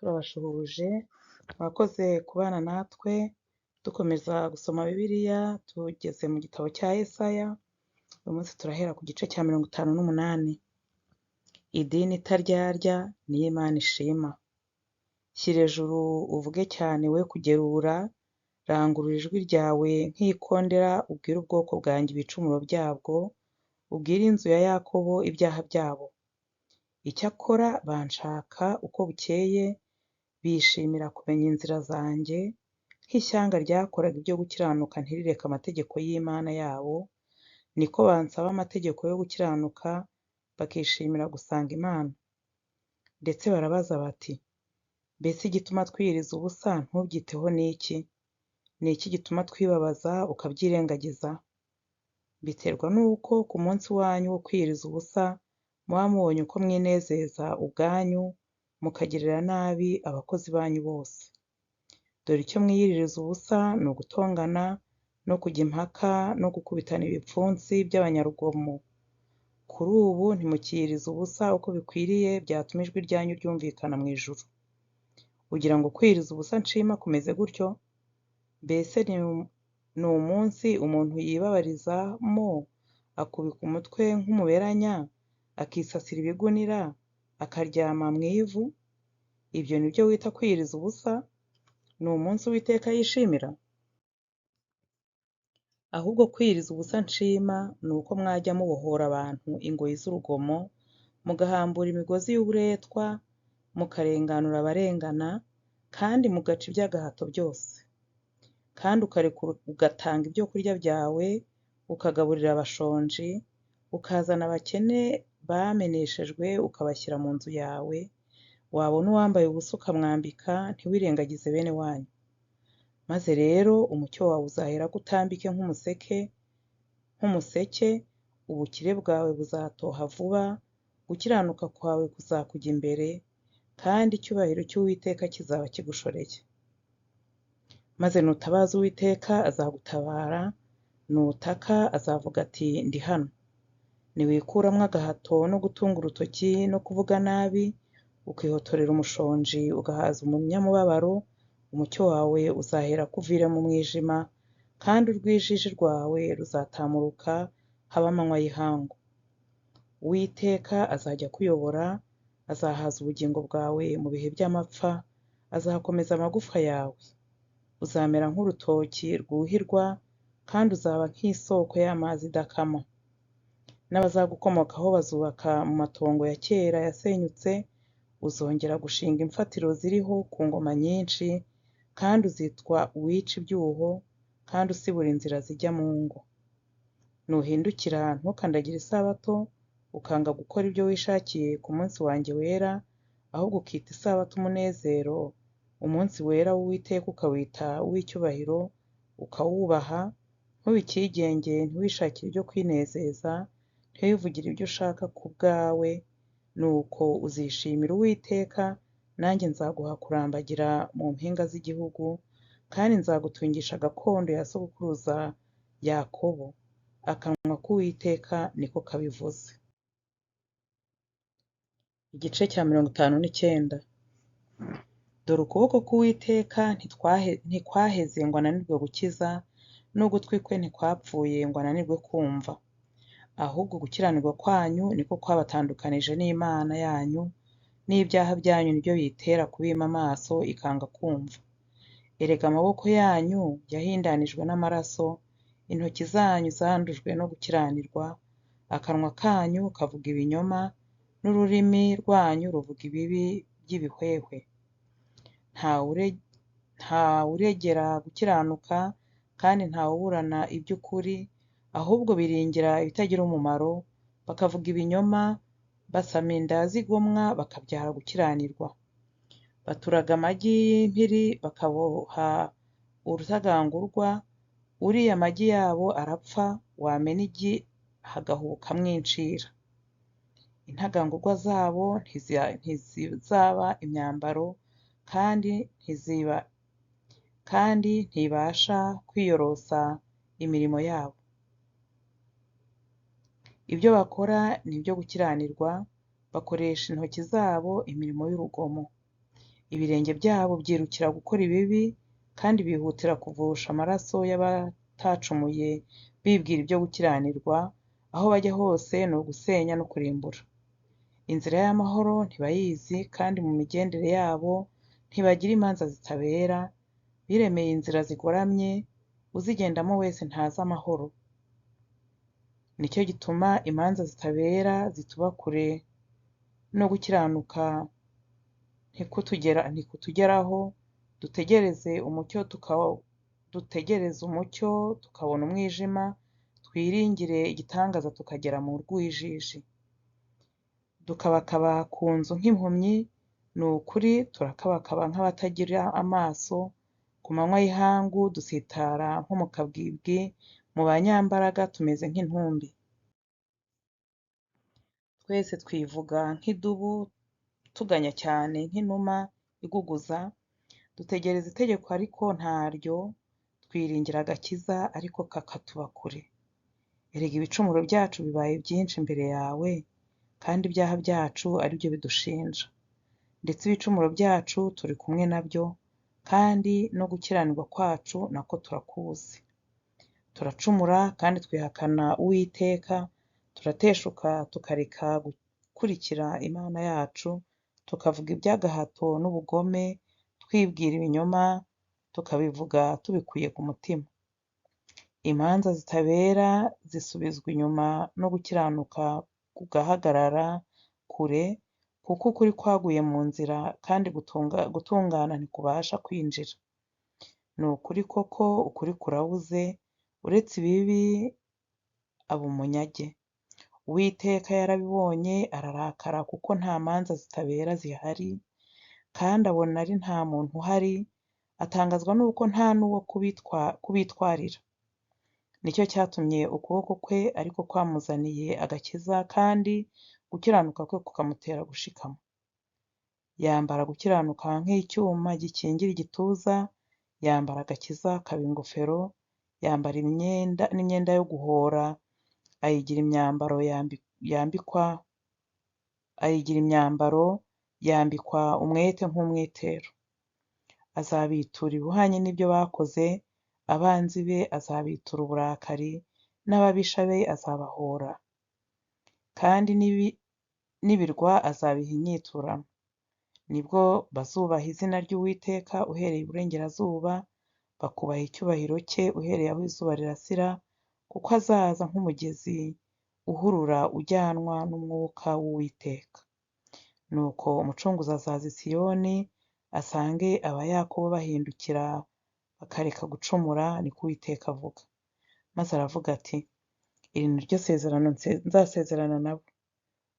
Turabashuhuje, mwakoze kubana natwe, dukomeza gusoma Bibiliya, tugeze mu gitabo cya Yesaya, uyu munsi turahera ku gice cya 58. Idini itaryarya niyo Imana ishima. Shyira ejuru uvuge cyane we kugerura, rangurura ijwi ryawe nk'ikondera ubwire ubwoko bwanjye ibicumuro byabwo, ubwire inzu ya Yakobo ibyaha byabo. Icyakora banshaka uko bukeye, bishimira kumenya inzira zanjye, nk'ishyanga ryakoraga ibyo gukiranuka ntirireke amategeko y'Imana yabo, niko bansaba amategeko yo gukiranuka, bakishimira gusanga Imana. Ndetse barabaza bati, mbese igituma twiyiriza ubusa ntubyiteho ni iki? Ni iki gituma twibabaza ukabyirengagiza? Biterwa n'uko ku munsi wanyu wo kwiyiriza ubusa muba mubonye uko mwinezeza ubwanyu, mukagirira nabi abakozi banyu bose. Dore icyo mwiyiririza ubusa ni ugutongana no kujya impaka no gukubitana ibipfunsi by'abanyarugomo. Kuri ubu ntimukiyiriza ubusa uko bikwiriye byatuma ijwi ryanyu ryumvikana mu ijuru. Ugira ngo kwiyiriza ubusa nshima kumeze gutyo? Mbese ni umunsi umuntu yibabarizamo akubika umutwe nk'umuberanya, akisasira ibigunira, akaryama mu ivu? Ibyo ni byo wita kwiyiriza ubusa? Ni umunsi Uwiteka yishimira? Ahubwo kwiyiriza ubusa nshima ni uko mwajya mubohora abantu ingoyi z'urugomo, mugahambura imigozi y'uburetwa, mukarenganura abarengana, kandi mugaca iby'agahato byose. Kandi ukarekura ugatanga ibyo kurya byawe, ukagaburira abashonji, ukazana abakene bameneshejwe ukabashyira mu nzu yawe, wabona uwambaye ubusa ukamwambika, ntiwirengagize bene wanyu. Maze rero umucyo wawe uzaherako utambike nk'umuseke, ubukire bwawe buzatoha vuba, gukiranuka kwawe kuzakujya imbere, kandi icyubahiro cy'Uwiteka kizaba kigushoreye. Maze nutabaza Uwiteka azagutabara, nutaka azavuga ati ndi hano. Niwikuramo agahato no gutunga urutoki no kuvuga nabi, ukihotorera umushonji ugahaza umunyamubabaro, umucyo wawe uzaherako uvire mu mwijima, kandi urwijiji rwawe ruzatamuruka habe amanywa y'ihangu. Uwiteka azajya akuyobora, azahaza ubugingo bwawe mu bihe by'amapfa, azakomeza amagufwa yawe. Uzamera nk'urutoki rwuhirwa, kandi uzaba nk'isoko y'amazi idakama. N'abazagukomokaho bazubaka mu matongo ya kera yasenyutse, uzongera gushinga imfatiro ziriho ku ngoma nyinshi, kandi uzitwa uwica ibyuho, kandi usibura inzira zijya mu ngo. Nuhindukira ntukandagire isabato, ukanga gukora ibyo wishakiye ku munsi wanjye wera, ahubwo ukita isabato umunezero, umunsi wera w'Uwiteka ukawita uw'icyubahiro, ukawubaha, ntube icyigenge, ntiwishakire ibyo kwinezeza, ntiwivugire ibyo ushaka ku bwawe, nuko uzishimira Uwiteka, nanjye nzaguha kurambagira mu mpinga z'igihugu, kandi nzagutungisha gakondo ya sogokuruza Yakobo. Akanwa k'Uwiteka niko kabivuze. Igice cya 59. Dore ukuboko k'Uwiteka ntikwaheze ngo ananirwe gukiza, n'ugutwi kwe ntikwapfuye ngo ananirwe kumva. Ahubwo gukiranirwa kwanyu niko kwabatandukanije n'Imana yanyu, n'ibyaha byanyu nibyo biyitera kubima amaso ikanga kumva. Erega amaboko yanyu yahindanijwe n'amaraso, intoki zanyu zandujwe no gukiranirwa, akanwa kanyu kavuga ibinyoma, n'ururimi rwanyu ruvuga ibibi by'ibihwehwe. Ntawuregera gukiranuka, kandi ntawuburana iby'ukuri, ahubwo biringira ibitagira umumaro, bakavuga ibinyoma, basama inda z'igomwa, bakabyara gukiranirwa. Baturaga amagi y'impiri, bakaboha urutagangurwa, uriye amagi yabo arapfa, wamena igi hagahubukamo incira. Intagangurwa zabo ntizizaba imyambaro, kandi ntibasha kwiyorosa imirimo yabo. Ibyo bakora ni ibyo gukiranirwa, bakoresha intoki zabo imirimo y'urugomo. Ibirenge byabo byirukira gukora ibibi, kandi bihutira kuvusha amaraso y'abatacumuye bibwira ibyo gukiranirwa, aho bajya hose ni ugusenya no kurimbura. Inzira y'amahoro ntibayizi, kandi mu migendere yabo ntibagira imanza zitabera, biremeye inzira zigoramye, uzigendamo wese ntazi amahoro. Nicyo gituma imanza zitabera zituba kure, no gukiranuka ntikutugeraho, dutegereze umucyo tukabona umwijima, twiringire igitangaza tukagera mu rwijiji. Dukabakaba ku nzu nk'impumyi, ni ukuri turakabakaba nk'abatagira amaso, ku manywa y'ihangu dusitara nko mu kabwibwi, mu banyambaraga tumeze nk'intumbi. Twese twivuga nk'idubu, tuganya cyane nk'inuma iguguza, dutegereza itegeko ariko ntaryo, twiringira agakiza ariko kakatuba kure. Erega ibicumuro byacu bibaye byinshi imbere yawe, kandi ibyaha byacu ari byo bidushinja. Ndetse ibicumuro byacu turi kumwe nabyo, kandi no gukiranirwa kwacu nako turakuzi. Turacumura kandi twihakana Uwiteka, turateshuka tukareka gukurikira Imana yacu, tukavuga iby'agahato n'ubugome, twibwira ibinyoma, tukabivuga tubikuye ku mutima. Imanza zitabera zisubizwa inyuma no gukiranuka kugahagarara kure, kuko ukuri kwaguye mu nzira kandi gutungana ntikubasha kwinjira. Ni ukuri koko ukuri kurabuze, uretse ibibi aba umunyage. Uwiteka yarabibonye ararakara kuko nta manza zitabera zihari, kandi abona ari nta muntu uhari, atangazwa n'uko nta n'uwo kubitwarira. Nicyo cyatumye ukuboko kwe ariko kwamuzaniye agakiza, kandi gukiranuka kwe kukamutera gushikama. Yambara gukiranuka nk'icyuma gikingira igituza, yambara agakiza kaba ingofero, yambara imyenda n'imyenda yo guhora, ayigira imyambaro yambikwa, ayigira imyambaro yambikwa umwete nk'umwitero. Azabitura ibihwanye n'ibyo bakoze, abanzi be azabitura uburakari, n'ababisha be azabahora. Kandi n'ibirwa azabiha inyiturano. Nibwo bazubaha izina ry'Uwiteka uhereye iburengerazuba, bakubaha icyubahiro cye uhereye aho izuba rirasira, kuko azaza nk'umugezi uhurura ujyanwa n'umwuka w'Uwiteka. Nuko Umucunguzi azaza i Siyoni, asange Abayakobo bahindukira bakareka gucumura, niko Uwiteka avuga. Maze aravuga ati, iri ni ryo sezerano nzasezerana nabo.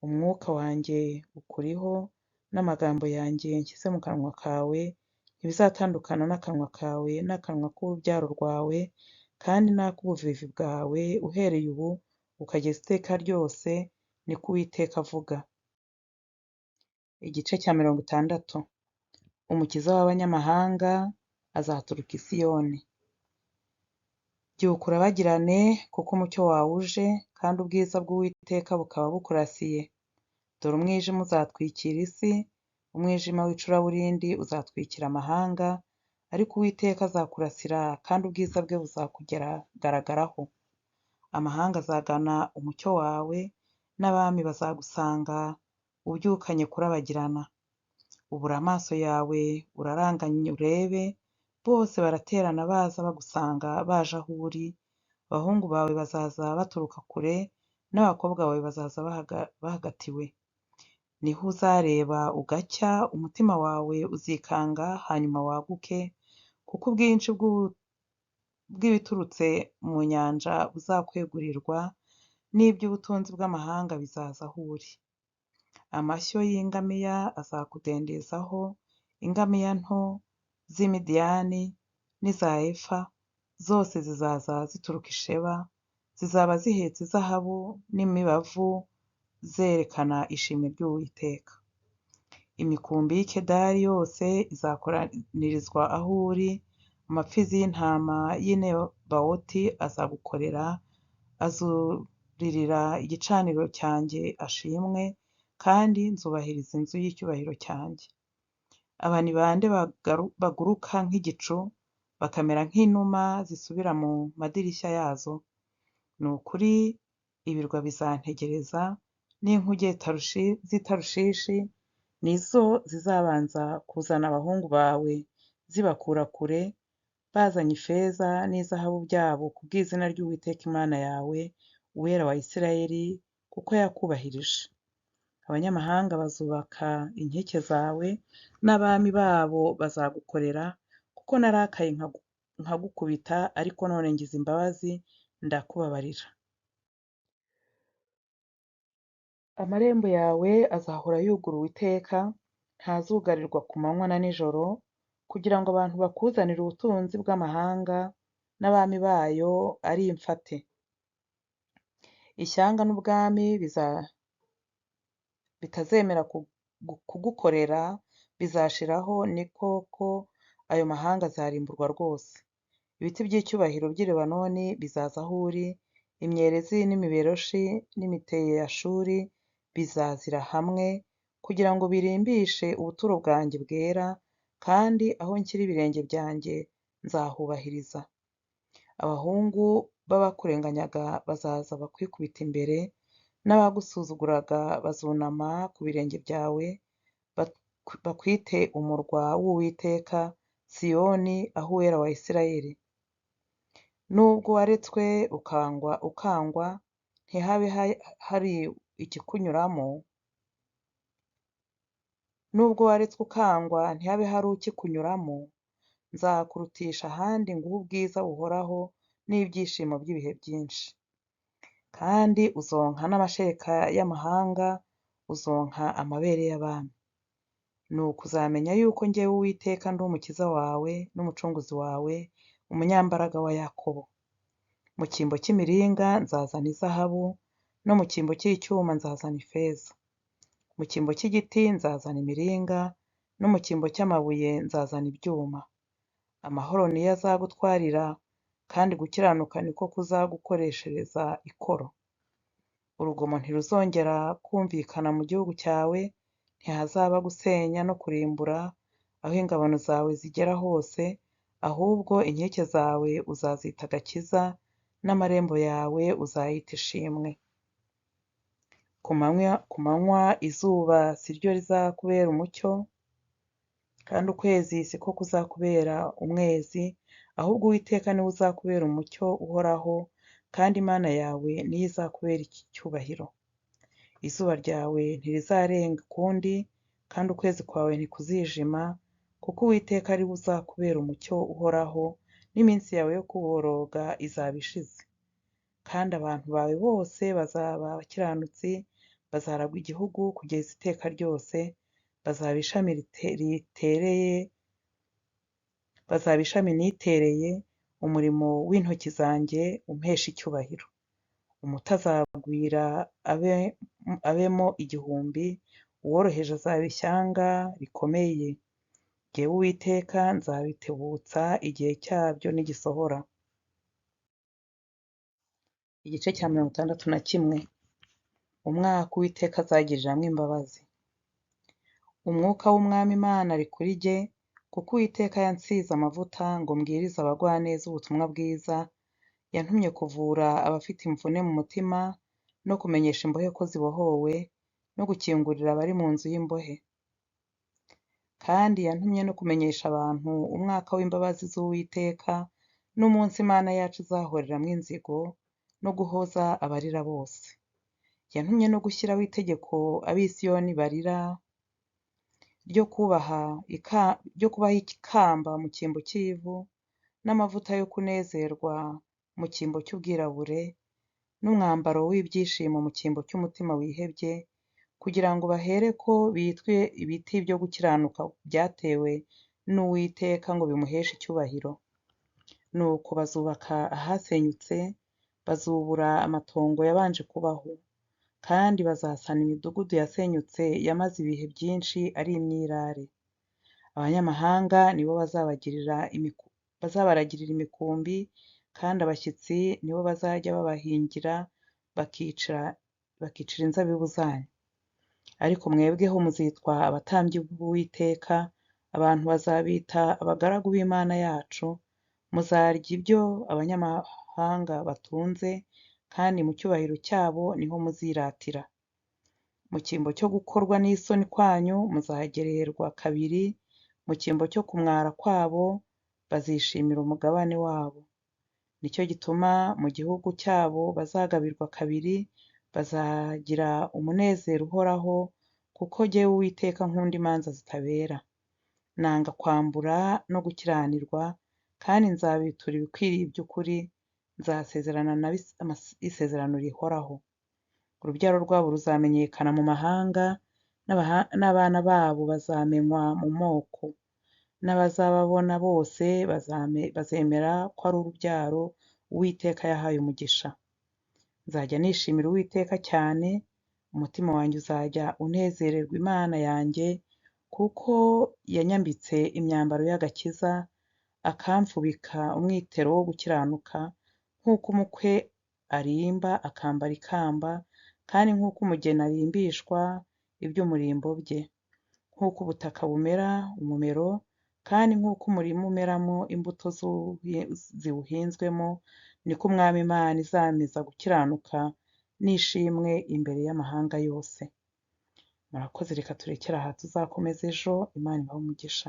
Umwuka wanjye ukuriho, n'amagambo yanjye nshyize mu kanwa kawe, ntibizatandukana n'akanwa kawe n'akanwa k'urubyaro rwawe, kandi n'ak'ubuvivi bwawe, uhereye ubu ukageza iteka ryose, niko Uwiteka avuga. Igice cya 60. Umukiza w'abanyamahanga azaturuka i Siyoni. Byuka urabagirane, kuko umucyo wawe uje, kandi ubwiza bw'Uwiteka bukaba bukurasiye. Dore umwijima uzatwikira isi, umwijima w'icuraburindi uzatwikira amahanga, ariko Uwiteka azakurasira, kandi ubwiza bwe buzakugaragaraho. Amahanga azagana umucyo wawe, n'abami bazagusanga ubyukanye kurabagirana. Ubura amaso yawe uraranganye urebe, bose baraterana baza bagusanga baje aho uri, abahungu bawe bazaza baturuka kure, n'abakobwa bawe bazaza bahagatiwe. Niho uzareba ugacya, umutima wawe uzikanga hanyuma waguke, kuko ubwinshi bw'ibiturutse mu nyanja buzakwegurirwa, n'iby'ubutunzi bw'amahanga bizaza aho uri. Amashyo y'ingamiya azakudendezaho, ingamiya nto z'i Midiyani n'iza Efa, zose zizaza zituruka i Sheba, zizaba zihetse izahabu n'imibavu zerekana ishimwe ry'Uwiteka. Imikumbi y'i Kedari yose izakoranirizwa aho uri, amapfizi y'intama y'i Nebawoti azagukorera, azuririra igicaniro cyanjye ashimwe, kandi nzubahiriza inzu y'icyubahiro cyanjye. Aba ni bande baguruka nk'igicu, bakamera nk'inuma zisubira mu madirishya yazo? Ni ukuri ibirwa bizantegereza, n'inkuge z'i Tarushishi ni zo zizabanza kuzana abahungu bawe zibakura kure, bazanye ifeza n'izahabu byabo ku bw'izina ry'Uwiteka Imana yawe, Uwera wa Isirayeli, kuko yakubahirije. Abanyamahanga bazubaka inkike zawe, n'abami babo bazagukorera, kuko narakaye nkagukubita, ariko none ngize imbabazi ndakubabarira. Amarembo yawe azahora yuguruwe iteka, ntazugarirwa ku manywa na nijoro, kugira ngo abantu bakuzanire ubutunzi bw'amahanga, n'abami bayo ari imfate. Ishyanga n'ubwami bitazemera kugukorera bizashiraho, ni koko ayo mahanga azarimburwa rwose. Ibiti by'icyubahiro by'i Lebanoni bizaza aho uri, imyerezi n'imiberoshi n'imiteyashuri bizazira hamwe, kugira ngo birimbishe ubuturo bwanjye bwera, kandi aho nshyira ibirenge byanjye nzahubahiriza. Abahungu b'abakurenganyaga bazaza bakwikubita imbere, n'abagusuzuguraga bazunama ku birenge byawe, bakwite umurwa w'Uwiteka, Siyoni, aho Uwera wa Isirayeli. Nubwo waretswe ukangwa, ntihabe hari ikikunyuramo, nubwo waretswe ukangwa ntihabe hari ukikunyuramo, nzakurutisha ahandi nguhe ubwiza buhoraho n'ibyishimo by'ibihe byinshi. Kandi uzonka n'amashereka y'amahanga, uzonka amabere y'abami. Nuko uzamenya yuko njyewe Uwiteka ndi Umukiza wawe n'Umucunguzi wawe, Umunyambaraga wa Yakobo. Mu cyimbo cy'imiringa nzazana izahabu, no mu cyimbo cy'icyuma nzazana ifeza. Mu cyimbo cy'igiti nzazana imiringa, no mu cyimbo cy'amabuye nzazana ibyuma. Amahoro niyo azagutwarira, kandi gukiranuka niko kuzagukoreshereza ikoro. Urugomo ntiruzongera kumvikana mu gihugu cyawe, ntihazaba gusenya no kurimbura aho ingabano zawe zigera hose, ahubwo inkike zawe uzazita agakiza, n'amarembo yawe uzayita ishimwe. Ku manywa izuba si ryo rizakubera umucyo, kandi ukwezi si ko kuzakubera umwezi, ahubwo Uwiteka niwe uzakubera umucyo uhoraho, kandi Imana yawe niyo izakubera icyubahiro. Izuba ryawe ntirizarenga ukundi, kandi ukwezi kwawe ntikuzijima, kuko Uwiteka ari we uzakubera umucyo uhoraho, n'iminsi yawe yo kuboroga izaba ishize. Kandi abantu bawe bose bazaba abakiranutsi, bazaragwa igihugu kugeza iteka ryose, bazaba ishami ritereye, bazaba ishami nitereye, umurimo w'intoki zanjye umpesha icyubahiro. Umuto azagwira abemo igihumbi, uworoheje azaba ishyanga rikomeye. Jyewe Uwiteka nzabitebutsa igihe cyabyo nigisohora. Igice cya 61. Umwaka Uwiteka azagiriramo imbabazi. Umwuka w'Umwami Imana ari kuri jye, kuko Uwiteka yansize amavuta ngo mbwirize abagwaneza ubutumwa bwiza, yantumye kuvura abafite imvune mu mutima, no kumenyesha imbohe ko zibohowe, no gukingurira abari mu nzu y'imbohe. Kandi yantumye no kumenyesha abantu umwaka w'imbabazi z'Uwiteka, n'umunsi Imana yacu izahoreramo inzigo, no guhoza abarira bose. Yantumye no gushyiraho itegeko ab'i Siyoni barira, ryo kubaha ikamba mu cyimbo cy'ivu, n'amavuta yo kunezerwa mu cyimbo cy'ubwirabure, n'umwambaro w'ibyishimo mu cyimbo cy'umutima wihebye, kugira ngo bahereko bitwe ibiti byo gukiranuka byatewe n'Uwiteka ngo bimuheshe icyubahiro. Nuko bazubaka ahasenyutse, bazubura amatongo yabanje kubaho, kandi bazasana imidugudu yasenyutse yamaze ibihe byinshi ari imyirare. Abanyamahanga nibo bazabaragirira imikumbi, kandi abashyitsi nibo bazajya babahingira bakicira inzabibu zanyu. Ariko mwebweho muzitwa abatambyi b'Uwiteka, Abantu bazabita abagaragu b'Imana yacu, muzarya ibyo abanyamahanga batunze, kandi mu cyubahiro cyabo niho muziratira. Mu cyimbo cyo gukorwa n'isoni kwanyu muzagererwa kabiri, mu cyimbo cyo kumwara kwabo bazishimira umugabane wabo. Nicyo gituma mu gihugu cyabo bazagabirwa kabiri, bazagira umunezero uhoraho, kuko jyewe Uwiteka nkunda imanza zitabera. Nanga kwambura no gukiranirwa, kandi nzabitura ibikwiriye iby'ukuri, nzasezerana nabo isezerano rihoraho. Urubyaro rwabo ruzamenyekana mu mahanga, n'abana babo bazamenywa mu moko. N'abazababona bose bazemera ko ari urubyaro Uwiteka yahaye umugisha. Nzajya nishimira Uwiteka cyane, umutima wanjye uzajya unezererwa Imana yanjye, kuko yanyambitse imyambaro y'agakiza, akamfubika umwitero wo gukiranuka, nk'uko umukwe arimba akambara ikamba, kandi nk'uko umugeni arimbishwa iby'umurimbo bye. Nk'uko ubutaka bumera umumero, kandi nk'uko umurima umeramo imbuto ziwuhinzwemo, niko Umwami Imana izameza gukiranuka n'ishimwe imbere y'amahanga yose. Murakoze, reka turekere aha, tuzakomeza ejo. Imana ibahe umugisha.